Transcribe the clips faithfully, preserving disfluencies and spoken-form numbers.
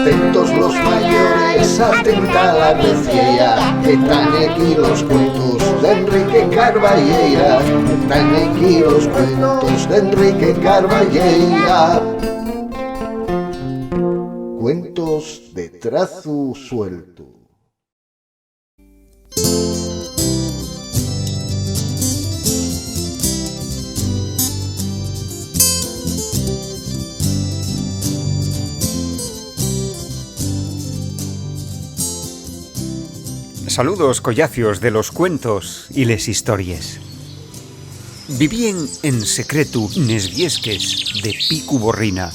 Atentos los mayores, atenta la veciella, que tán aquí los cuentos d'Enrique Carballeira, que tán aquí los cuentos d'Enrique Carballeira. Cuentos de trazu sueltu. Saludos, collacios de los cuentos y les histories. Vivíen en secretu nes viesques de Picu Borrina.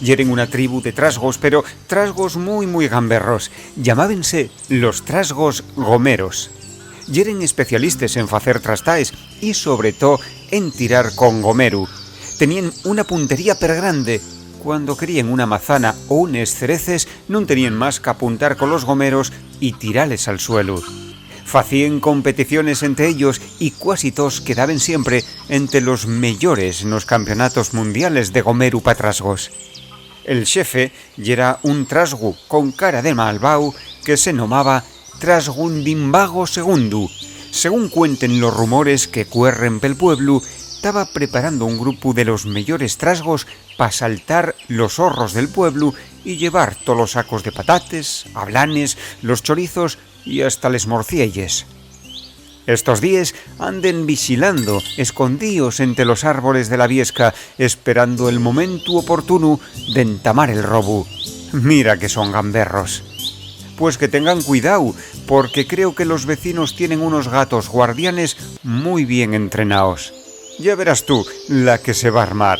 Yeren una tribu de trasgos, pero trasgos mui, mui gamberros. Llamábense los trasgos gomeros. Yeren especialistes en facer trastaes y, sobre to, en tirar con gomeru. Teníen una puntería pergrande. Cuando queríen una mazana o unes cereces, nun teníen más qu'apuntar colos gomeros y tirales al suelu. Facíen competiciones ente ellos y cuasi toos quedaben siempre ente los meyores nos campeonatos mundiales de gomeru pa trasgos. El xefe yera un trasgu con cara de malvao que se nomaba Trasgundimbago segundu. Según cuenten los rumores que cuerren pel pueblu, taba preparando un grupu de los meyores trasgos pa saltar los horros del pueblu y llevar tolos sacos de patates, ablanes, los chorizos y hasta les morcielles. Estos díes anden vixilando, escondíos ente los árboles de la viesca, esperando el momentu oportunu d'entamar el robu. Mira que son gamberros. Pues que tengan cuidao, porque creo que los vecinos tienen unos gatos guardianes mui bien entrenaos. Ya verás tú la que se va armar.